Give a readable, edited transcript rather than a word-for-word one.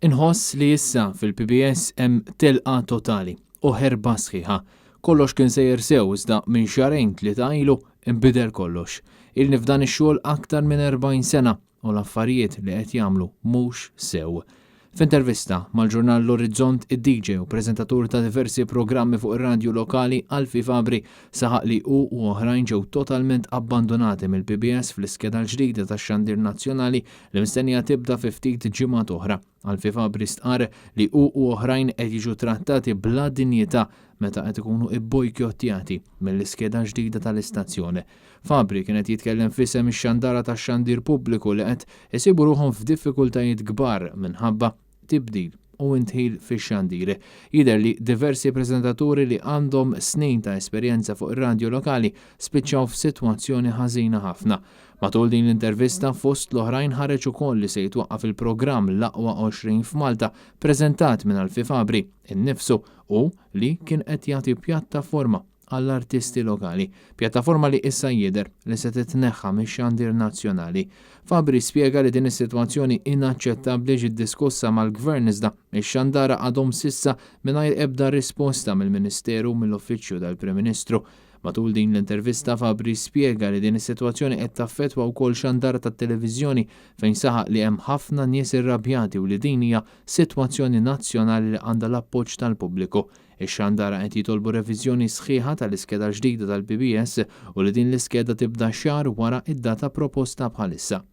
Inħoss li issa fil-PBS hemm telqa totali u ħerba sħiħa. Kollox kien sejjer sew iżda minn xahrejn tlieta ilu nbidel kollox. Ilni f'dan ix-xogħol aktar minn 40 sena u l-affarijiet li qed jagħmlu mhux sew. F'intervista mal-ġurnal L-Orizzont id-DJ u preżentatur ta' diversi programmi fuq ir-radju lokali Alfie Fabri saħaq li hu u oħrajn ġew totalment abbandunati mill-PBS fl-iskeda l-ġdida tax-xandir nazzjonali li mistennija tibda fi ftit ġimgħat oħra. Alfie Fabri stqarr li hu u oħrajn qed jiġu trattati bla dinjità meta qed ikunu ibbojkjottjati mill-iskeda ġdida tal-istazzjon. Fabri kien qed jitkellem f'isem ix-xandara tax-xandir pubbliku li qed isibu ruħhom f'diffikultajiet kbar minħabba tibdil u indħil fix-xandir. Jidher li diversi preżentaturi li għandhom snin ta' esperjenza fuq ir-radju lokali spiċċaw f'sitwazzjoni ħażina ħafna. Matul din l-intervista fost l-oħrajn ħareġ ukoll li se jitwaqqaf il-programm L-Aqwa 20 f'Malta preżentat minn Alfie Fabri innifsu u li kien qed jagħti pjattaforma għall-artisti lokali, pjattaforma li issa jidher li se titneħħa mix-xandir nazzjonali. Fabri spjega li din is-sitwazzjoni inaċċettabbli ġiet diskussa mal-Gvern iżda x-xandara għadhom s'issa mingħajr ebda risposta mill-Ministeru u mill-Uffiċċju tal-Prim Ministru. Matul din l-intervista Fabri spjega li din is-sitwazzjoni qed taffettwa wkoll xandara tat-televiżjoni fejn saħaq li hemm ħafna nies irrabjati u li din hija sitwazzjoni nazzjonali li għandha l-appoġġ tal-pubbliku. Ix-xandara qed jitolbu reviżjoni sħiħa tal-iskeda l-ġdida tal-PBS u li din l-iskeda tibda xahar wara id-data proposta bħalissa.